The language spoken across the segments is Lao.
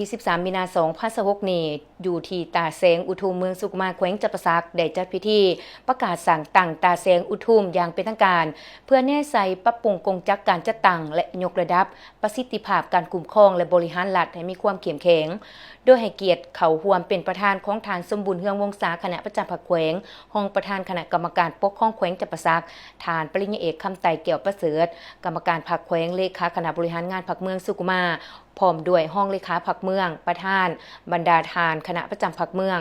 ທີສິບສາມ ມີນາ ສອງພັນຊາວຫົກນີ້ ຢູ່ທີ່ຕາແສງອຸທຸມ ເມືອງສຸຂຸມາ ແຂວງຈຳປາສັກ ໄດ້ຈັດພິທີປະກາດສ້າງຕັ້ງຕາແສງອຸທຸມຢ່າງເປັນທາງການ ເພື່ອແນໃສ່ປັບປຸງກົງຈັກການຈັດຕັ້ງ ແລະ ຍົກລະດັບປະສິດທິພາບການຄຸ້ມຄອງ ແລະ ບໍລິຫານລັດໃຫ້ມີຄວາມເຂັ້ມແຂງ. ໂດຍໃຫ້ກຽດເຂົ້າຮ່ວມເປັນປະທານຂອງທ່ານ ສົມບູນ ເຮືອງວົງສາ ຄະນະປະຈຳພັກແຂວງ, ຮອງປະທານຄະນະກຳມະການປົກຄອງແຂວງຈຳປາສັກ, ທ່ານປະລິນຍາເອກ ຄຳໄຕ ແກ້ວປະເສີດ ກຳມະການພັກແຂວງ, ເລຂາຄະນະບໍລິຫານງານພັກເມືອງສຸຂຸມາ ພ້ອມດ້ວຍຮອງເລຂາພັກເມືອງ, ປະທານ, ບັນດາທ່ານຄະນະປະຈຳພັກເມືອງ,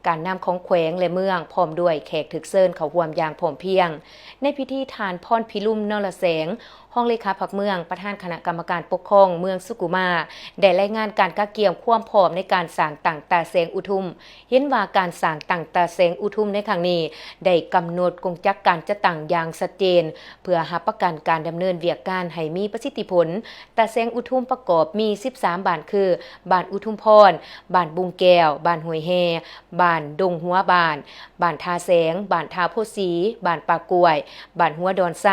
ການນຳຂອງແຂວງ ແລະ ເມືອງ, ພ້ອມດ້ວຍແຂກຖືກເຊີນເຂົ້າຮ່ວມຢ່າງພ້ອມພຽງ. ໃນພິທີ ທ່ານ ພອນພິລຸມ ນໍລະແສງ ຮອງເລຂາພັກເມືອງ, ປະທານຄະນະກຳມະການປົກຄອງເມືອງສຸຂຸມາ ໄດ້ລາຍງານການກະກຽມຄວາມພ້ອມໃນການສ້າງຕັ້ງຕາແສງອຸທຸມ. ເຫັນວ່າການສ້າງຕັ້ງຕາແສງອຸທຸມໃນຄັ້ງນີ້ ໄດ້ກຳນົດກົງຈັກການຈັດຕັ້ງຢ່າງຊັດເຈນ ເພື່ອຮັບປະກັນການດຳເນີນວຽກງານໃຫ້ມີປະສິດທິຜົນ. ຕາແສງອຸທຸມປະກອບມີສິບສາມບ້ານ ຄື ບ້ານອຸທຸມພອນ, ບ້ານບຸງແກ້ວ, ບ້ານຫ້ວຍແຮ່, ບ້ານດົງຫົວບານ, ບ້ານທ່າແສງ, ບ້ານທ່າໂພສີ, ບ້ານປ່າກ້ວຍ, ບ້ານຫົວດອນໄຊ,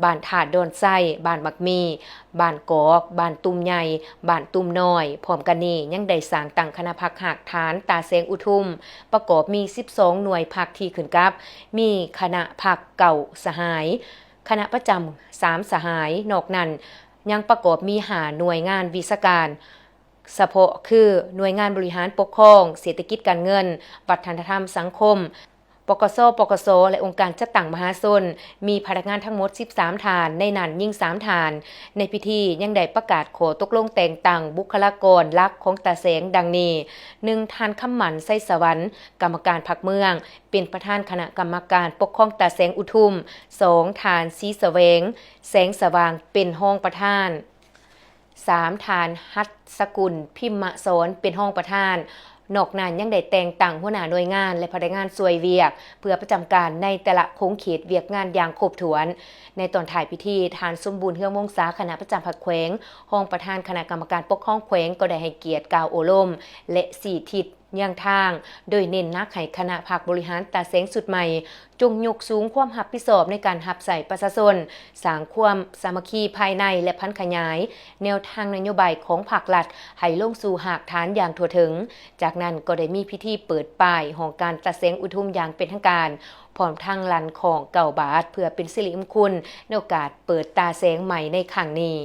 ບ້ານທາດດອນໄຊ, ບ້ານໝາກມີ, ບ້ານກອກ, ບ້ານຕຸ່ມໃຫຍ່, ບ້ານຕຸ່ມນ້ອຍ. ພ້ອມກັນນີ້ຍັງໄດ້ສ້າງຕັ້ງຄະນະພັກຮາກຖານຕາແສງອຸທຸມ ປະກອບມີສິບສອງໜ່ວຍພັກທີ່ຂຶ້ນກັບ ມີຄະນະພັກເກົ້າສະຫາຍ, ຄະນະປະຈຳສາມສະຫາຍ. ນອກນັ້ນຍັງປະກອບມີຫ້າໜ່ວຍງານວິຊາການສະເພາະ ຄື ໜ່ວຍງານບໍລິຫານປົກຄອງ, ເສດຖະກິດການເງິນ, ວັດທະນະທຳສັງຄົມ, ປກສ, ປກສ ແລະ ອົງການຈັດຕັ້ງມະຫາຊົນ, ມີພະນັກງານທັງໝົດສິບສາມທ່ານ, ໃນນັ້ນຍິງສາມທ່ານ. ໃນພິທີຍັງໄດ້ປະກາດຂໍ້ຕົກລົງແຕ່ງຕັ້ງບຸກຄະລາກອນຫຼັກຂອງຕາແສງດັ່ງນີ້: ໜຶ່ງ ທ່ານ ຄຳໝັ້ນ ໄຊສະຫວັນ ກຳມະການພັກເມືອງ ເປັນປະທານຄະນະກຳມະການປົກຄອງຕາແສງອຸທຸມ, ສອງ ທ່ານ ສີສະແຫວງ ແສງສະຫວ່າງ ເປັນຮອງປະທານ, ສາມ ທ່ານ ຫັດສະກຸນ ພິມມະສອນ ເປັນຮອງປະທານ. ນອກນັ້ນຍັງໄດ້ແຕ່ງຕັ້ງຫົວໜ້າໜ່ວຍງານ ແລະ ພະນັກງານຊ່ວຍວຽກ ເພື່ອປະຈຳການໃນແຕ່ລະຂົງເຂດວຽກງານຢ່າງຄົບຖ້ວນ. ໃນຕອນທ້າຍພິທີ, ທ່ານ ສົມບູນ ເຮືອງວົງສາ ຄະນະປະຈຳພັກແຂວງ, ຮອງປະທານຄະນະກຳມະການປົກຄອງແຂວງ ກໍໄດ້ໃຫ້ກຽດກ່າວໂອ້ລົມ ແລະ ຊີ້ທິດ ຍ່າງທາງ, ໂດຍເນັ້ນໜັກໃຫ້ຄະນະພັກບໍລິຫານຕາແສງຊຸດໃໝ່ ຈົ່ງຍົກສູງຄວາມຮັບຜິດຊອບໃນການຮັບໃຊ້ປະຊາຊົນ, ສ້າງຄວາມສາມັກຄີພາຍໃນ ແລະ ຜັນຂະຫຍາຍແນວທາງນະໂຍບາຍຂອງພັກລັດໃຫ້ລົງສູ່ຮາກຖານຢ່າງທົ່ວເຖິງ. ຈາກນັ້ນກໍໄດ້ມີພິທີເປີດປ້າຍຫ້ອງການຕາແສງອຸທຸມຢ່າງເປັນທາງການ, ພ້ອມທັງລັ່ນຄ້ອງເກົ້າບາດ ເພື່ອເປັນສິລິມຸງຄຸນໃນໂອກາດເປີດຕາແສງໃໝ່ໃນຄັ້ງນີ້.